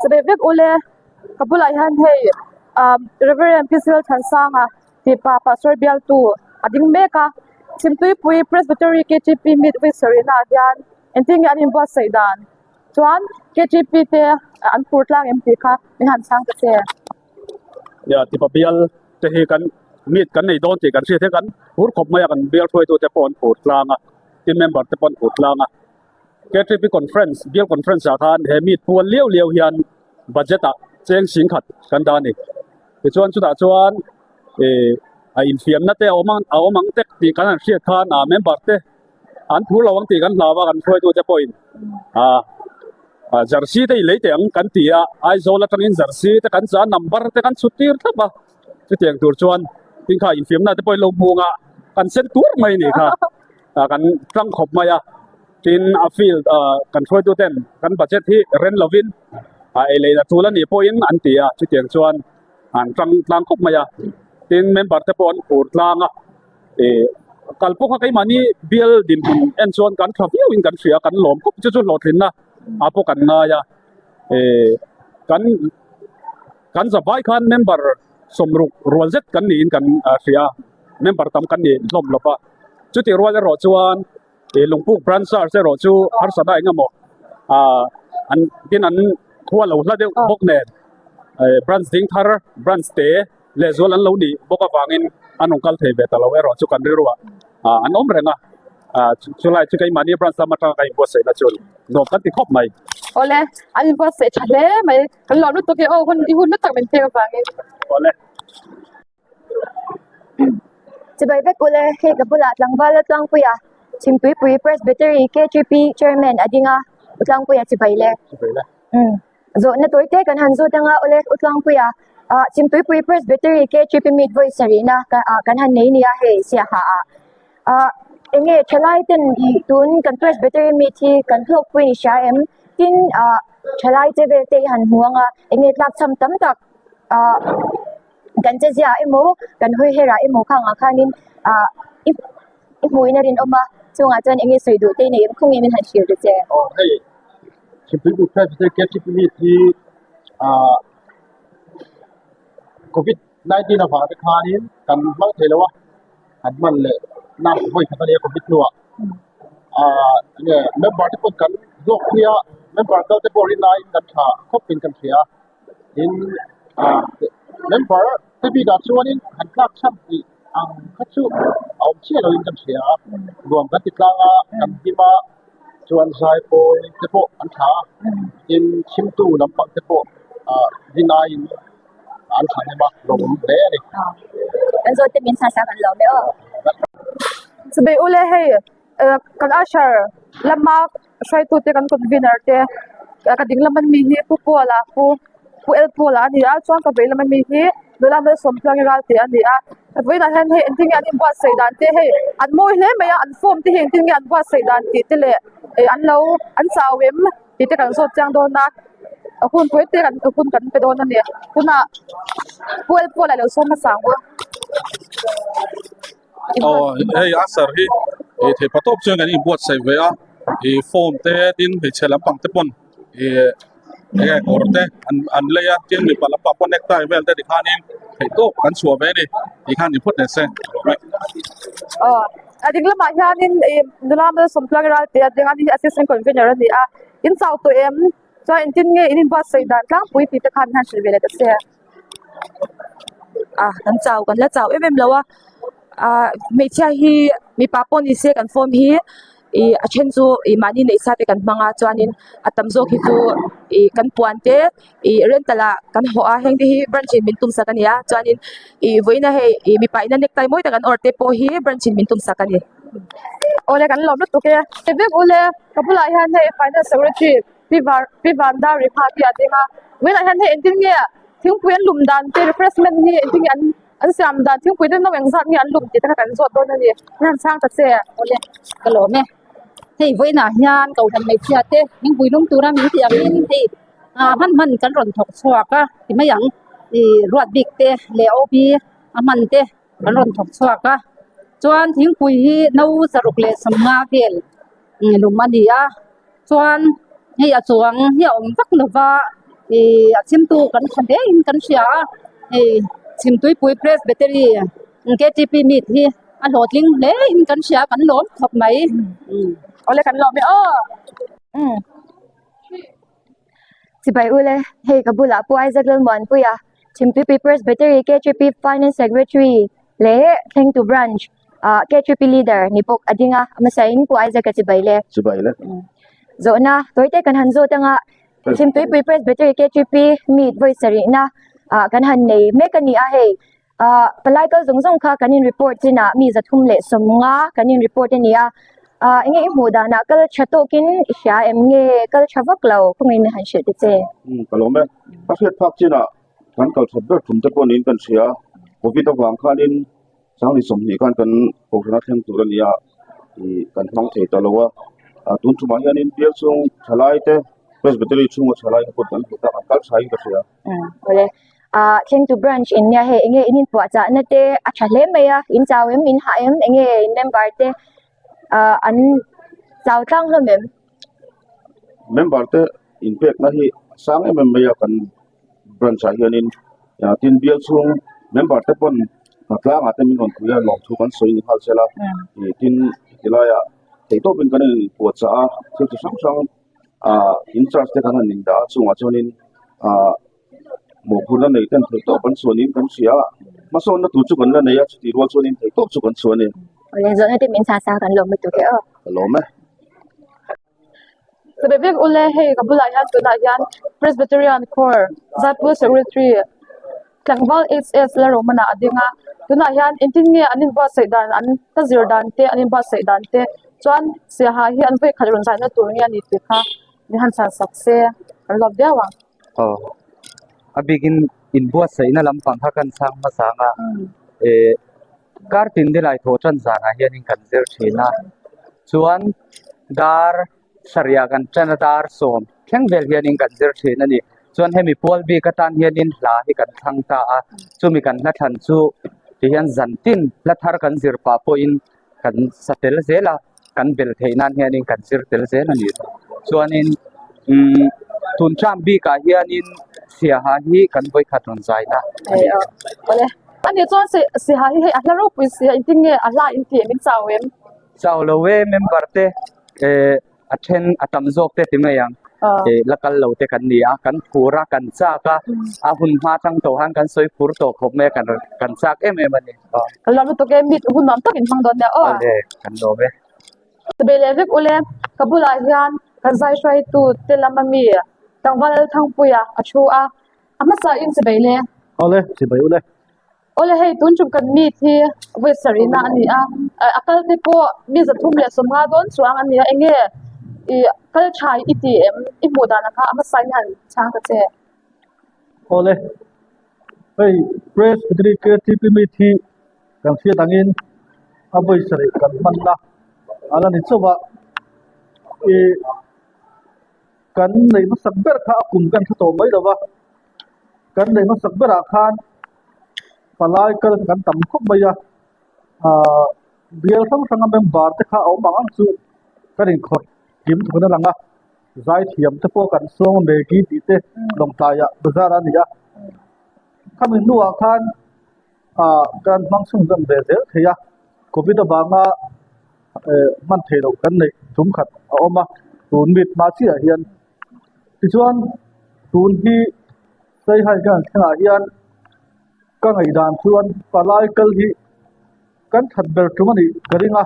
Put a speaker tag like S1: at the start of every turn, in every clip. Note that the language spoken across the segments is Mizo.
S1: Chabe vek ule ka bulah hian hei ah Reverend P C Lalthansanga tih pa pastor bialtu a ding mek a Chhimtuipui Presbytery K T P meet Wisarina ah hian engtin nge an inbuatsaih dan chuan K T P te an phur tlang em tih kha min han chhang ta che.
S2: Nia tipa bial te hi kan meet kan nei dawn tih kan hriat hian kan phur khawp mai a kan bial hruaitu te pawh an phur tlang a team member te pawh an phur tlang a. KTP conference bial conference ah khan he meet pual liau liau hian budget ah cheng sing khat kan dah a ni tichuan chutah chuan ih a infiamna te a awm ang a awm ang tek tih kan han hriat khan ah member te an phur lo ang tih kan hlau a kan hruaitu te pawhin ah ah jersey te i lei teh ang kan ti a Aizawl atangin jersey te kan chah a number te kan chhut tir thlap a chutiang tur chuan tin kha infiamna te pawhin lo hmu ang a kan sen tur mai a nih kha. ah kan tang khawp mai a tin a field ah kan hruaitu ten kan budget hi ren lovin ah ei leh a tul a nih pawhin an ti a chutiang chuan an tang tlang khawp mai a tin member te pawh an phur tlang a ih kal pawh kha keimahni bial dinhmun en chuan kan tha viau in kan hria kan lawm khawp chu chu hlawhtlinna ah pawh kan ngai a ih kan kan zavai khan member sawmruk rual zet kan niin kan hria. Member tam kan ni hlawm lo va, chutih rual erawh chuan ih Lungpuk branch charge erawh chu harsatna eng emaw ah an tin an khua lo hla deuh bawk nen eh branch ding thar branch te lehzual an lo nih bawk avangin an rawn kal thei ve ta lo erawh chu kan rilruah ah an awm reng a ah chulai chu keimahni branch lam atanga ka inbuatsaihna chu nuam kan ti khawp mai.
S1: Awle an inbuatsaih tha hle mai kan lawm lutuk e aw hun i hun lutak min pek avangin.
S2: Awle.
S3: Chibai vek ule, hei ka bulah tlangval a tlangpuia Chhimtuipui Presbytery KTP Chairman a ding a, u tlangpuia chibai le.
S2: Chibai le.
S3: Umm zawhna tawi te kan han zawt anga ule u tlangpuia ah Chhimtuipui Presbytery KTP meet vawi sarihna ah kan han nei nia hei siaha ah ah enge thalai ten ih tun kan Presbytery meet hi kan hlawkpui ni hria em tin ah thalai che vel te hi han hmu anga enge tlakchham tam tak ah. Kan che ziah emaw kan hawi herah emaw khangah khanin ah i i hmuhin a rinawm a chungah chuan eng nge sawi duh te i nei em khawngin min han hrilh ta che.
S2: Aw hei Supreme Court President Cathy Smith hi ah Covid 19 avang te khanin kan hmang thei lo a kan hman leh na vawi khat a nia Covid hnuah ah enge member te pawh kan zawk pui a member kal te pawh rinaiin kan tha khawp in kan hria a. Tin ah member te bikah chuanin han tlak chhan tih ang kha chu a awm chiah loin kan hria a, nuam kan ti tlang a, kan hlim a, chuan zaipawl te pawh an tha a, tin chhimtu lampang te pawh ah rinaiin an tha hnem a, lawmawm hle a ni.
S3: Kan zawt te min sa sa kan lawm e aw.
S1: Chubei ule hei kan usher lama hruaitute kan convener te ka ding lama mi hi pu Paula pu pu El Paula a ni a chuan ka vei lama mi hi nula Malsawmtluangi Ralte a ni a vawiinah hian hei engtin nge an inbuatsaih dan te hei an mawi hle mai a an form te hi engtin nge an buatsaih dan tih te leh ih an lo an chau em tih te kan zawt chiang dawn a a hun tawi te kan hun kan pe dawn a ni tunah pu El Paula lo sawm hmasa ang u.
S4: Aw hei a sir hi ih theih patawp chuan kan inbuatsaih ve a ih form te tin hmeichhe lampang te pawn ih enge kawr te an an lei a tin mipa lampang pawh necktie vel te tikhanin theih tawp kan chhuah ve a ni tikhan inphut leh se
S1: Aw a ding lamah hianin ih nula Malsawmtluangi Ralte a ding a ni hi assistant convener a ni a in chau tawh em chuan engtin nge in inbuatsaih dan tlangpui tih te khan min han hrilh ve leh ta che.
S5: A kan chau kan la chau em em lo a ah hmeichhia hi mipa pawh ni se kan form hi ih a then chu ih mahni neih sa te kan hmang a chuanin a tam zawk hi chu ih kan puan te ih rental ah kan hawh a heng te hi branch in min tum sak a ni a chuanin ih vawiin a hei ih mipa in a necktie mawi tak an awrh te pawh hi branch in min tum sak a ni.
S1: Awle kan lawm lutuk e vek ule ka bulah hian hei finance secretary Pi var Pi Vandari kha tih a ding a vawiinah hian hei engtin nge thingpui an lum dan te refreshment hi engtin nge an an siam dan thingpui te no engzat nge an lum tih te kha kan zawt dawn a ni an han chhang ta che.
S6: Awle ka lawm e hei vawiinah hian kohhran hmeichhia te thingpui lum tura min tih angin hei ah hman hman kan rawn thawk chhuak a ti mai ang ih ruat bik te leh OB a hman te kan rawn thawk chhuak a chuan thingpui hi no saruk leh sawmnga vel lum a ni a. Chuan hei a chuang hi a awm vak lo va. Ih a chhimtu kan tha hle in kan hria a hei Chhimtuipui Presbytery K_T_P meet hi a hlawhtling hle in kan hria kan lawm khawp mai.
S1: Awle kan lawm e aw.
S3: Chibai ule, hei ka bulah Pu Isaac Lalmuanpuia, Chhimtuipui Presbytery K_T_P Finance Secretary leh Thlengtu Branch ah K_T_P Leader ni bawk a ding a, a hmasain Pu Isaac a chibai le.
S7: Chibai le.
S3: Zawhna tawite kan han zawt anga Chhimtuipui Presbytery KTP meet vawi sarihna ah kan han nei mek a ni a hei ah palai kal zawng zawng kha kan in report chinah mi 350 kan in report a ni a ah enge i hmuh danah kal tha tawkin i hria em nge kal tha vak lo khawngin han hrilh ta che.
S7: Umm ka lawm e ka hriat phak chinah kan kal that ber thum te pawh niin kan hria covid avang khanin Sangli 20 khan kan kohhrana thleng tur a ni a ih kan hmang thei ta lo a ah tun tumah hianin bial chhung thalai te presbytery chhunga thalai te pawh kan hmu ta kan kal tha in ka hria.
S3: Umm awle ah thlengtu branch in nia hei enge in inpuahchah na te a tha hle mai a in chau em in hah em enge in member te ah an chau tlang hlawm em?
S7: Member te inpekna hi a sang em em mai a kan branch ah hianin ah tin bial chhung member te pawn hnatlang ah te min rawn pui a lawmthu kan sawi ni nghal sela ih tin tilaiah theihtawpin kan inpuahchah a thil chi hrang hrang ah in charge te kan han indah a chungah chuanin ah mawhphurhna nei ten theihtawp an chhuah niin kan hria a hmasawnna tur chu kan la nei a chutih rual chuanin theihtawp chu kan chhuah a ni.
S3: Awle zawhna te min chhah sa kan lawm lutuk e aw.
S7: Ka lawm e.
S1: Sabe vek ule hei ka bulah hian tunah hian Presbyterian Corps Zaipur Secretary Tlangval HS Lalrohmana a ding a tunah hian engtin nge an inbuatsaih dan an ka zir dan te an inbuatsaih dan te chuan Siaha hi an vawikhat rawn zaina tur nge a ni tih kha min han chhan sak se kan lawm viau ang.
S8: Aw a bikin inbuatsaihna lampang kha kan chhang hmasa ang a eh kar tin nilai thawh tan zanah hianin kan zir thin a chuan dar sarih kan tan a dar sawm thleng vel hianin kan zir thin a ni chuan hemi pual bik atan hianin hla hi kan thlang ta a chumi kan hla thlan chu tihian zan tin hla thar kan zir pah pawhin kan sa tel zel a kan bel theih nan hianin kan zir tel zel a ni chuanin umm tun term bikah hianin siaha hi kan vawikhat rawn zai na a ni.
S1: Ani chuan siaha hi hei a hla ropui si a engtin nge a hla in tih min chau em?
S8: Chau lo e member te eh a then a tam zawk te ti mai ang eh la kal lo te kan ni a kan phur a kan chak a a hun hma tang tawh han kan sawi phur tawh khawp mai a kan kan chak em em a ni.
S1: Kan lawm lutuk e meet hun nuam tak in hmang dawn nia aw.
S8: Awle kan lawm e.
S1: Sabe leh vek ule ka bulah hian kan zai hruaitu te lama mi tlangval Lalthangpuia a thu a a hmasa in chibai le.
S2: Awle chibai ule.
S1: Awle hei tun tum kan meet hi vawi sarihna a ni a, a kal te pawh mi 350 dawn chuang a ni a enge ih kal tha i ti em i hmuh dan ang kha a hmasa in han chhang ta che.
S2: Awle hei Presbytery KTP meet hi kan hriat angin a vawi sarih kan hmanna a la ni chauh a ih kan neih hmasak ber kha a kum kan hre tawh mai lo va. Kan neih hmasak berah khan palai kal kan tam khawp mai a, ahh bial hrang hranga member te kha a awm ang ang chu kan inkhawrh kim thawk in a lang a, zaithiam te pawh kan sawng a Maggie tih te Lawngtlaiah bazar a ni a, khami hnuah khan ahh kan hmang chhunzawm ve zel thei a, covid avanga eh hman theih loh kan neih tum khat a awm a, tun meet hma chiah hian. Tichuan tun hi Saiha hian thlengah hian ka ngaihdan chuan palai kal hi kan that ber tum a nih ka ring a,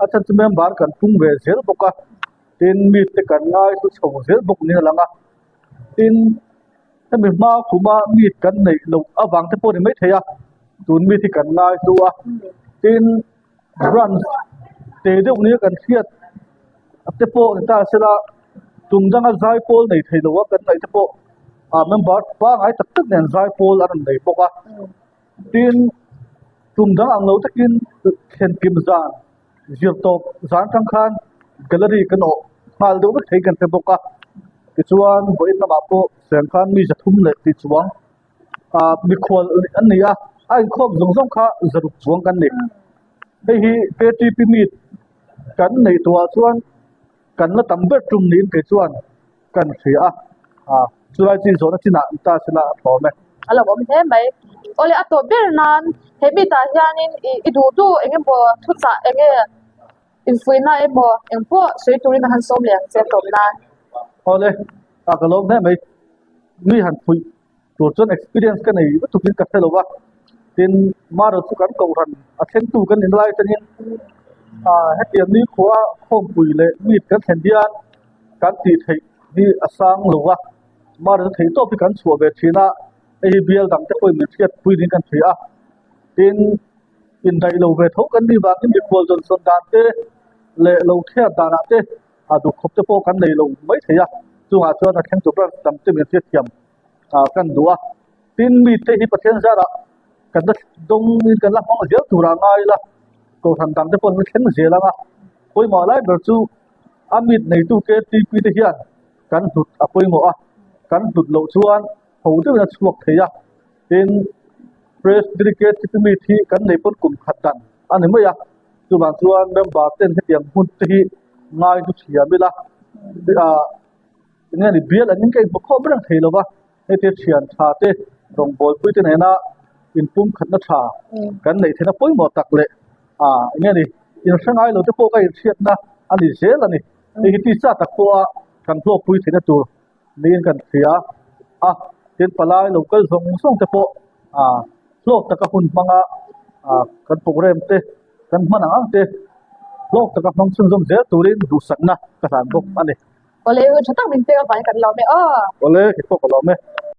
S2: a chhan chu member kan pung ve zel bawk a, tin mite kan ngai hlu chho zel bawk niin a lang a, tin hemi hma kuma meet kan neih loh avang te pawh a ni maithei a, tun meet hi kan ngai hlu a, tin. Branch te deuh nia kan hriat te pawh ni ta sela tum danga zaipawl nei thei lo a kan ngaih te pawh ah member pangai tak tak nen zaipawl an rawn nei bawk a tin tum dang ang lo takin thlen kim zan zir tawp zan atang khan gallery kan awh nghal deuh vek thei kan hre bawk a tichuan vawiin lamah pawh seng khan mi 300 leh tih chuang. ah mikhual an ni a a inkhawm zawng zawng kha zaruk chuang kan ni hei hi K_T_P meet kan neih tawhah chuan kan la tam ber tum niin kei chuan kan hria a ah.
S9: Chulai chu inzawhna chinah an ta sela a tlawm e.
S1: A lo awm hle mai. Awle a tawp ber nan he meet ah hianin i duh duh eng emaw thuchah eng nge infuihna emaw eng pawh sawi turin a han sawm leh ang che a tawp nan.
S9: Awle a ka lawm hle mai. Mi han fuih tur chuan experience ka nei lutukin ka hre lo va, tin Mara chu kan kohhran a thlengtu kan ni lai atangin ah hetiang ni khua khawmpui leh meet kan thlen hian kan tih theih hi a sang lo va, Mara chu theih tawp hi kan chhuah ve thin a, hei hi bial dang te pawhin min hriatpui niin kan hria a, tin indaih lo ve tho kan nih vangin mikhual zawn sawn dan te leh lo thiat danah te a duhkhawp te pawh kan nei lo mai thei a, chungah chuan a thlengtu branch tam te min hriatthiam ah kan duh a, tin mite hi Pathian zarah kan la dawngin kan la hmang zel turah a ngai ila, kohhran dang te pawh an la thleng zel ang a, pawimawh lai ber chu a mit neitu KTP te hian kan hlut a pawimawh a, kan hlut loh chuan ho deuhin a chhuak thei a, tin Presbytery KTP meet hi kan nei pawn kum khat dan a ni mai a, chuvang chuan member ten hetiang hmun te hi ngai chu thiam ila ah enge ni bial angin ka inhmu khawp reng thei lova heti thian tha te rawngbawlpui te nena inpum khatna tha kan neih theihna pawimawh tak leh ah enge ni inhre ngai lo te pawh ka inhriatna a ni zel a ni hei hi tisa tak pawha kan hlawkpui theihna tur niin kan hria a tin palai lo kal zawng zawng te pawh ah hlawk taka hun hmanga ah kan programme te kan hman ang ang te hlawk taka hmang chhunzawm zel turin duhsakna ka hlan bawk a ni.
S1: Awle, hun tha tak min pek avangin kan lawm e aw.
S9: Awle, kei pawh ka lawm e.